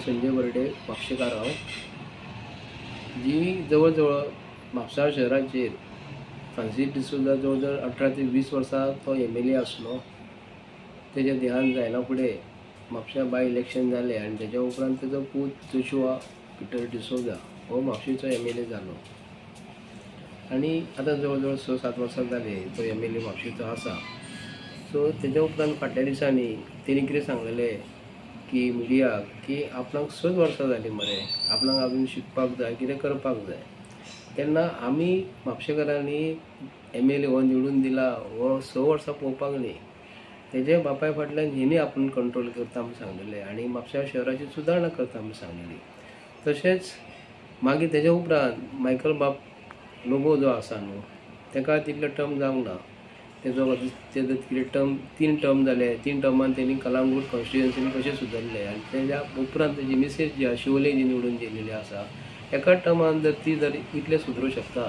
संजय बर्डे म्हापशेकार हांव जी जवळ जवळ म्हापसा शहराचेर फ्रांसीस डिसोजा जवळ जवळ 18 ते 20 वर्सां तो MLA आसलो. तेजें देहांत जायना फुडें म्हापशा बाय इलेक्शन जालें आनी तेज्या उपरांत तेजो पूत जोशुआ पिटर डिसोजा हो म्हापशेचो MLA जालो आनी आतां जवळ जवळ 6-7 वर्सां जालीं तो MLA म्हापशेचो आसा. सो तेज्या उपरांत फाटल्या दिसांनी तेणी कितें सांगलेलें की मिडियाक की आपणाक 6 वर्सां जालीं मरे, आपणाक अजून शिकपाक जाय, कितें करपाक जाय. तेन्ना आमी म्हापशेकारांनी MLA हो निवडून दिला हो 6 वर्सां पळोवपाक न्ही, तेजे बापाय फाटल्यान हेणी आपूण कंट्रोल करता म्हूण सांगलेलें आनी म्हापशा शहराची सुदारणा करता म्हूण सांगलेली. तशेंच मागीर तेज्या उपरांत मायकल बाब लोबो जो आसा न्हू तेका तितले टर्म जावंक ना, तेजो तेजो कितें टर्म 3 टर्म जाले. 3 टर्मान तेणी कलांगूट कॉन्स्टिट्युएन्सीन कशें सुदारलें आनी तेज्या उपरांत तेजी मिसेस जी आसा शिवोले जी निवडून दिलेली आसा एका टर्मान जर ती जर इतलें सुदरूं शकता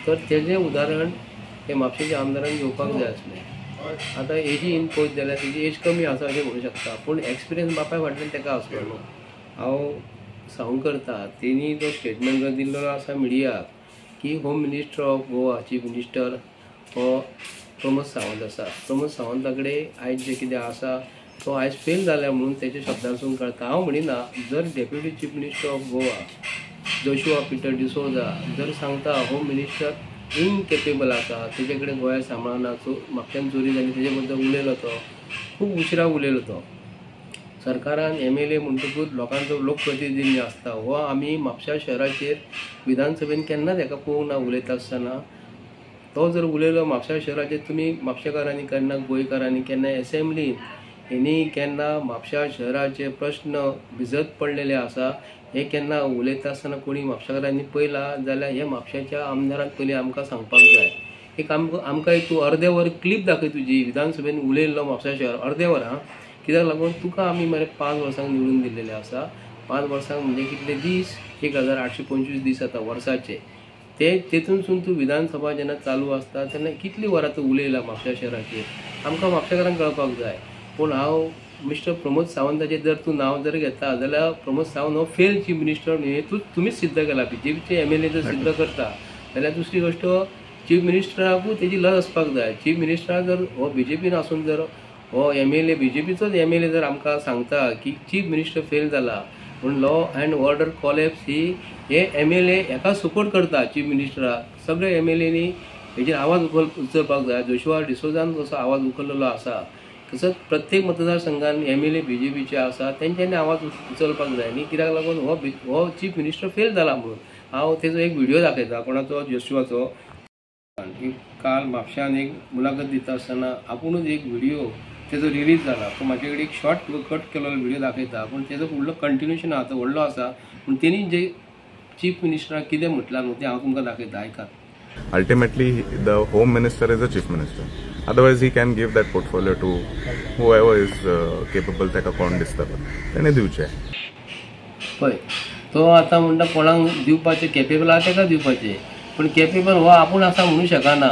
तर तेजें उदाहरण हे म्हापशेच्या आमदारान घेवपाक जाय आसलें. आतां एजी इन पळयत जाल्यार तेजी एज कमी आसा अशें म्हणूं शकता, पूण एक्सपिरियन्स बापाय फाटल्यान तेका आसलो न्हू. हांव सांगूंक करता तेणी जो स्टेटमेंट जो दिल्लो आसा मिडियाक की home minister of Goa chief minister हो प्रमोद सावंत आसा. प्रमोद सावंता कडेन आयज जें कितें आसा तो आयज फेल जाल्या म्हणून तेच्या शब्दांसून कळटा. हांव म्हणिना, जर deputy chief minister of Goa Joshua Peter D'Souza जर सांगता होम मिनिस्टर इनकेपेबल आसा, तेजे कडेन गोंया सांबाळना, म्हापश्यान चोरी जाली तेजे बद्दल उलयलो, तो खूब उशिरा उलयलो. तो सरकारान MLA म्हणटकूच लोकांचो लोकप्रतिनिधी आसता हो आमी म्हापशा शहराचेर विधानसभेन केन्नाच हेका पळोवंक ना उलयता आसतना. तो जर उलयलो म्हापशा शहराचेर, तुमी म्हापशेकारांनी केन्ना, गोंयकारांनी केन्ना एसेंब्लीन हेणी केन्ना म्हापशा शहराचे प्रश्न भिजत पडलेले आसा हे केन्ना उलयता आसतना कोणी म्हापशेकारांनी पळयला जाल्यार हे म्हापशेच्या आमदारान पयलीं आमकां सांगपाक जाय. एक आमकां एक तूं अर्दे वर क्लिप दाखय तुजी विधानसभेन उलयल्लो म्हापशा शहर अर्दे वर. आं, कित्याक लागून तुका आमी मरे 5 वर्सांक निवडून दिल्लेले आसा. 5 वर्सांक म्हणजे कितले दीस, 1825 दीस जाता वर्साचे. ते तेतूनसून तूं विधानसभा जेन्ना चालू आसता तेन्ना कितली वरां तूं उलयला म्हापशा शहराचेर आमकां म्हापशेकारांक कळपाक जाय. पूण हांव मिस्टर प्रमोद सावंताचें जर तूं नांव जर घेता जाल्यार प्रमोद सावंत हो फेल चीफ मिनिस्टर न्ही, तूं तुमीच सिद्ध केला. BJPचे MLA जर सिद्ध करता जाल्यार दुसरी गोश्ट चीफ मिनिस्टराकूय तेजी लज आसपाक जाय. चीफ मिनिस्टराक जर हो BJPन आसून जर हो MLA BJPचोच MLA जर आमकां सांगता की चीफ मिनिस्टर फेल जाला पूण लॉ अँड ऑर्डर कॉलेप्स ही हे MLA हेका सपोर्ट करता चीफ मिनिस्टराक. सगळे MLAनी हेजेर आवाज उचलपाक जाय. जोशुआ डिसोजान जसो आवाज उखल्लेलो आसा तसोच प्रत्येक मतदारसंघान MLA BJPचे आसा तेंच्यांनी आवाज उचलपाक जाय न्ही. कित्याक लागून हो चीफ मिनिस्टर फेल जाला म्हणून हांव तेजो एक व्हिडियो दाखयता कोणाचो, जोशुआचो. काल म्हापश्यान एक मुलाखत दिता आसतना आपुणूच एक व्हिडियो तेजो रिलीज जाला, तो म्हाजे कडेन एक शॉर्ट कट केलेलो व्हिडियो दाखयता, पूण तेजो फुडलो कंटिन्युएशन आहा तो व्हडलो आसा. पूण तेणी जे चीफ मिनिस्टराक कितें म्हटलां न्हू तें हांव तुमकां दाखयता, आयकात. Ultimately, the home minister is the chief minister. Otherwise, he can give that portfolio to whoever is capable. ताका कोण दिसता तेणे दिवचें. पळय तो आतां म्हणटा कोणाक दिवपाचें केपेबल आहा तेका दिवपाचें, पूण केपेबल हो आपूण आसा म्हणूं शकना.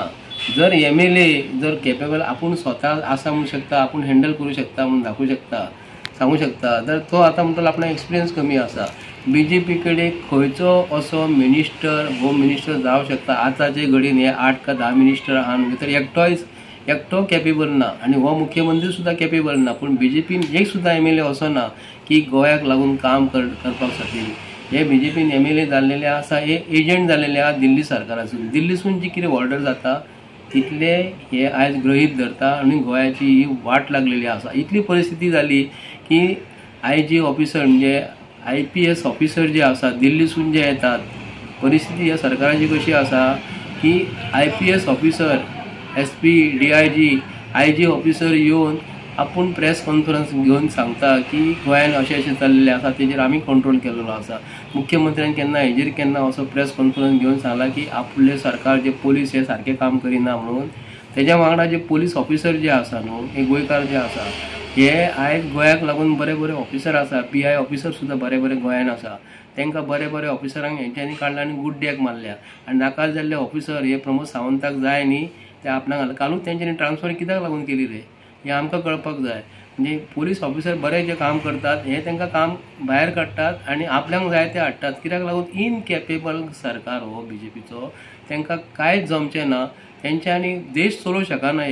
जर MLA जर केपेबल आपूण स्वता आसा म्हणूं शकता, आपूण हँडल करूं शकता म्हणून दाखोवं शकता, सांगूं शकता, तर तो आतां म्हणटलो आपणाक एक्सपिरियन्स कमी आसा. BJP कडेन खंयचो असो मिनिस्टर होम मिनिस्टर जावं शकता आतांचे घडयेन हे 8 का 10 मिनिस्टर आहा न्हू तर एकटो केपेबल ना आनी हो मुख्यमंत्री सुद्दां केपेबल ना. पूण BJPन एक सुद्दां MLA असो ना की गोंयाक लागून काम करपाक खातीर. हे BJPन MLA जाल्लेले आसा हे एजंट जाल्लेले आहा दिल्ली सरकारासून. दिल्लीसून जी कितें ऑर्डर जाता तितले हे आयज गृहीत धरता आनी गोंयाची ही वाट लागलेली आसा. इतली परिस्थिती जाली की IG officer म्हणजे IPS officer जे आसा दिल्लीसून जे येतात, परिस्थिती ह्या सरकाराची कशी आसा की IPS officer, SP, DIG, IG officer येवन आपूण प्रेस कॉन्फरन्स घेवन सांगता की गोंयान अशें अशें चल्लेलें आसा तेजेर आमी कंट्रोल केलेलो आसा. मुख्यमंत्र्यान केन्ना हेजेर केन्ना असो प्रेस कॉन्फरन्स घेवन सांगला की आपले सरकार जे पोलीस हे सारकें काम करिना म्हणून. तेज्या वांगडा जे पोलीस ऑफिसर जे आसा न्हू हे गोंयकार जे आसा हे आयज गोंयाक लागून बरे बरे ऑफिसर आसा, PI officer सुद्दां बरे बरे गोंयान आसा. तांकां बरे बरे ऑफिसरांक हेंच्यांनी काडला आनी गुड्ड्याक मारल्या आनी नाका जाल्ले ऑफिसर हे प्रमोद सावंताक जाय न्ही ते आपणाक कालूच तेंच्यांनी ट्रान्सफर कित्याक लागून केली रे हें आमकां कळपाक जाय. म्हणजे पोलीस ऑफिसर बरे जे काम करतात हे तांकां काम भायर काडटात आनी आपल्याक जाय ते हाडटात. कित्याक लागून इनकॅपेबल सरकार हो बीजेपीचो, तांकां कांयच जमचें ना, तेंच्यांनी देश चलोवंक शकना.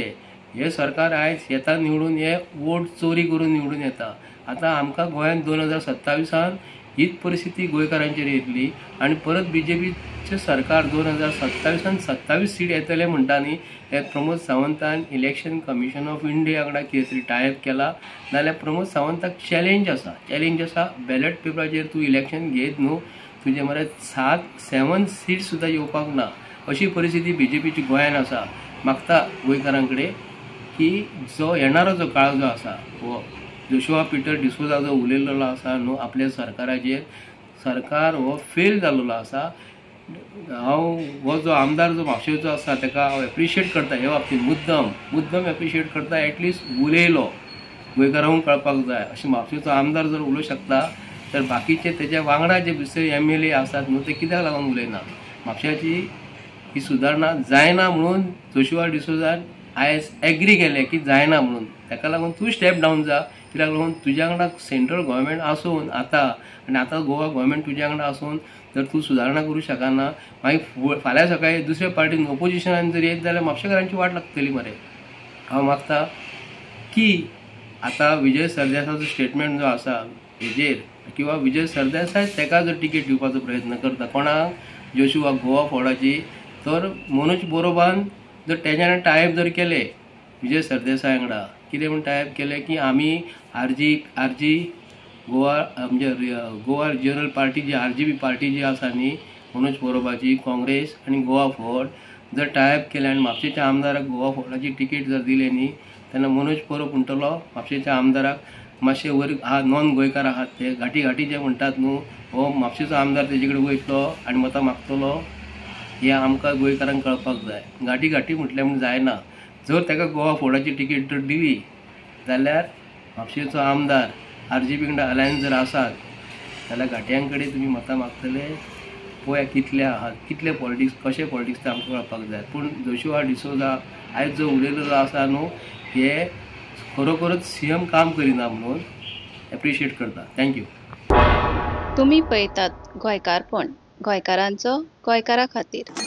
हे सरकार आयज येता निवडून, हे वोट चोरी करून निवडून येता. आतां आमकां गोंयांत 2027 हीच परिस्थिती गोंयकारांचेर येतली आनी परत बीजेपीचें सरकार 2027 27 सीट येतले म्हणटा न्ही. हे प्रमोद सावंतान इलेक्शन कमिशन ऑफ इंडिया वांगडा कितें तरी टायप केला, नाजाल्यार प्रमोद सावंताक चॅलेंज आसा, चॅलेंज आसा बॅलट पेपराचेर तूं इलेक्शन घेत न्हू, तुजें मरे 7 सीट सुद्दां येवपाक ना, अशी परिस्थिती बीजेपीची गोंयान आसा. मागता गोंयकारां कडेन की जो येणारो जो काळ जो आसा हो जोशुआ पिटर डिसोजा जो उलयलेलो आसा न्हू आपल्या सरकाराचेर, सरकार हो फेल जाल्लो आसा. हांव हो जो आमदार जो म्हापशेचो आसा ताका हांव एप्रिशिएट करता हे बाबतींत, मुद्दम एप्रिशिएट करता. एटलिस्ट उलयलो, गोंयकारांक कळपाक जाय अशें म्हापशेचो आमदार जर उलोवंक शकता तर बाकीचे तेच्या वांगडा जे दुसरे MLA आसात न्हू ते कित्याक लागून उलयना. म्हापशाची ही सुदारणा जायना म्हणून जोशुआ डिसोजान आयज एग्री केलें की जायना म्हणून, ताका लागून तूं स्टेप डावन जा. कित्याक लागून तुज्या वांगडा सेंट्रल गव्हर्मेंट आसून आतां आनी आतां गोवा गव्हर्मेंट तुज्या वांगडा आसून जर तूं सुदारणा करूं शकना, मागीर फाल्यां सकाळीं दुसऱ्या पार्टीन ओपोजिशनान जर येत जाल्यार म्हापशेकारांची वाट लागतली मरे. हांव मागता की आतां विजय सरदेसाचो स्टेटमेंट जो आसा हेजेर, किंवा विजय सरदेसाय ताका जर टिकेट दिवपाचो प्रयत्न करता कोणाक, जोशुआ गोवा फॉर्डाची, तर मनोज बोरोबान जर तेज्यान टायप जर केले विजय सरदेसाय वांगडा, कितें म्हूण टायप केलें की आमी आरजी गोवा म्हणजे गोवा रिजनल पार्टी जी RGB party जी आसा न्ही मनोज पोरोबाची, काँग्रेस आनी गोवा फॉरवर्ड जर टायप केलें आनी म्हापशेच्या आमदाराक गोवा फॉरवर्डाची टिकेट जर दिली न्ही, तेन्ना मनोज पोरोब म्हणटलो म्हापशेच्या आमदाराक मातशे वयर आहा नॉन गोंयकार आहात ते घाटी घाटी जे म्हणटात न्हू, हो म्हापशेचो आमदार तेजे कडेन वयतलो आनी मतां मागतलो. हें आमकां गोंयकारांक कळपाक जाय. घाटी घाटी म्हटल्यार म्हूण जायना. जर ताका गोवा फॉरवर्डाची टिकेट जर दिली जाल्यार म्हापशेचो आमदार RGB वांगडा अलायन्स जर आसात जाल्यार घाटयां कडेन तुमी मतां मागतले. पळया कितले आहात, कितले पॉलिटिक्स, कशें पॉलिटिक्स ते आमकां कळपाक जाय. पूण जोशुआ डिसोजा आयज जो उलयलेलो आसा न्हू, हे खरोखरच CM काम करिना म्हणून एप्रिशिएट करता. Thank you. तुमी पळयतात गोंयकारपण, गोंयकारांचो गोंयकारा खातीर.